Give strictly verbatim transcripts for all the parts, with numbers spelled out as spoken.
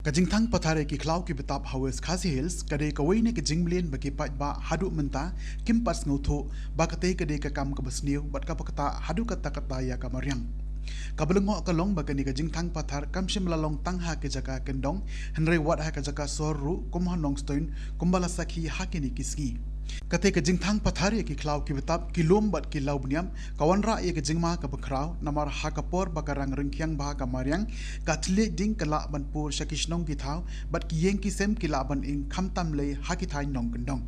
Ka jingthang pathar ïa ki khlaw ki btap ha West Khasi Hills ka dei kawei na ki jingmlien ba ki paidbah haduh mynta kim pat sngewthuh ba katei ka dei ka kam kaba sniew bad kaba ktah haduh katta katta ïa ka mariang. Kaba lyngngoh ka long ba kane ka jingthang pathar kam shym la long tang ha ki jaka kyndong, hynrei wat ha ka jaka sor ruh kum ha Nongstoiñ, kumba la sakhi ha kine ki sngi. Katei ka jingthang pathar ïa ki khlaw ki btap, ki lum bad ki law bniam ka wanrah ïa ka jingma kaba khraw, namar ha ka por ba ka rang ryngkhiang bha ka mariang, ka thylliej ding ka lah ban pur sha ki shnong ki thaw bad ki ïing ki sem ki lah ban ing khamtam lei ha ki thaiñ nongkyndong.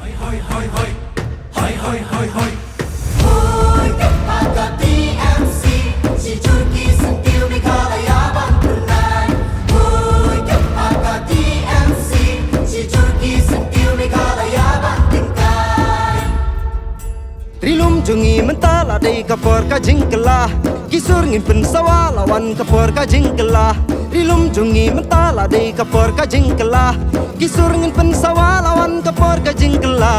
Hoi, hoi, hoi, hoi. Hoi, hoi, hoi, hoi. Hoi, kynpah ka T M C, shi jur ki syntiew Meghalaya ban pynnai. Hoi, kynpah ka T M C, shi jur ki syntiew Meghalaya ban tyngkai. Ri lum jong ngi mynta la dei ka por ka jingkylla. Ki sur ngin pynsawa la wan ka por ka jingkylla. Ri lum jong ngi mynta la dei ka por ka jingkylla. Ki sur ngin pynsawa la wan ka por ka jingkylla.